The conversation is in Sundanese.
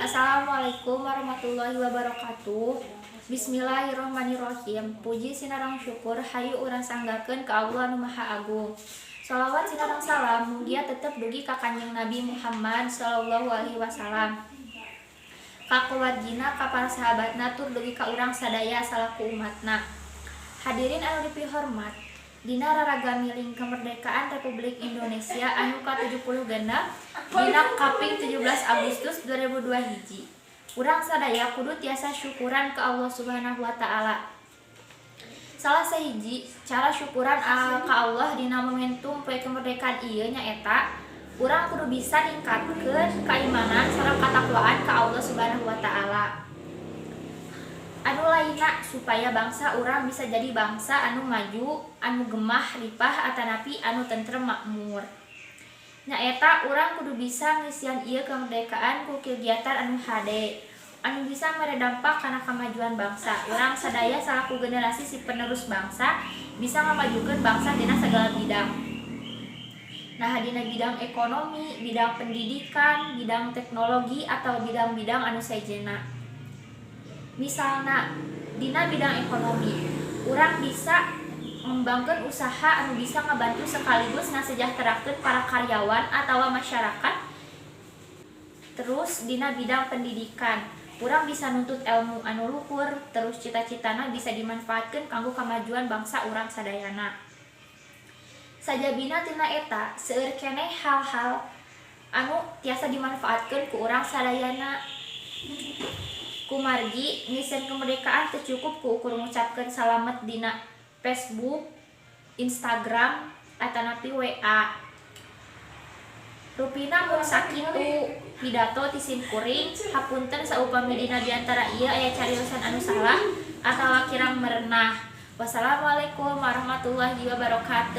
Assalamualaikum warahmatullahi wabarakatuh. Bismillahirrahmanirrahim. Puji sinareng syukur hayu urang sanggakeun ka Allah Nu Maha Agung. Shalawat sinareng salam mugia tetep dugi ka Kanjeng Nabi Muhammad sallallahu alaihi wasallam, ka keluargina, ka para sahabatna, tur dugi ka urang sadaya salaku umatna. Hadirin anu dipihormat, dina raraga miling kemerdekaan Republik Indonesia anu ka-76 dina kaping 17 Agustus 2002 hiji, urang sadaya kudu tiasa syukuran ke Allah Subhanahu wa Ta'ala. Salah sahiji cara syukuran ka Allah dina momentum poe kemerdekaan ieu nyaeta urang kudu bisa ningkatkeun keimanan sareng katakwaan ka Allah Subhanahu wa Ta'ala. Anu lainna, supaya bangsa urang bisa jadi bangsa anu maju, anu gemah ripah atanapi anu tentrem makmur, nyaeta urang kudu bisa ngisian ieu kemerdekaan ku kegiatan anu hade, anu bisa mere dampak kana kemajuan bangsa. Urang sadaya salaku generasi si penerus bangsa bisa ngamajukeun bangsa dina segala bidang. Nah, dina bidang ekonomi, bidang pendidikan, bidang teknologi, atau bidang-bidang anu sejenna. Misalna dina bidang ekonomi, urang bisa mengembangkan usaha anu bisa ngebantu sekaligus ngasejahterakeun para karyawan atau masyarakat. Terus dina bidang pendidikan, urang bisa nuntut ilmu anu luhur, terus cita-citana bisa dimanfaatkan kanggo kemajuan bangsa urang sadayana. Sajabina tina eta, seueur keneh hal-hal anu tiasa dimanfaatkan ku urang sadayana. Kumargi ngisian kemerdekaan teu cukup ku ukur ngucapkeun salamet dina Facebook, Instagram, atanapi WA. Rupina mung sakitu pidato ti simkuring. Hapunten saupami dina diantara ieu aya cariosan anu salah atawa kirang merenah. Wassalamualaikum warahmatullahi wabarakatuh.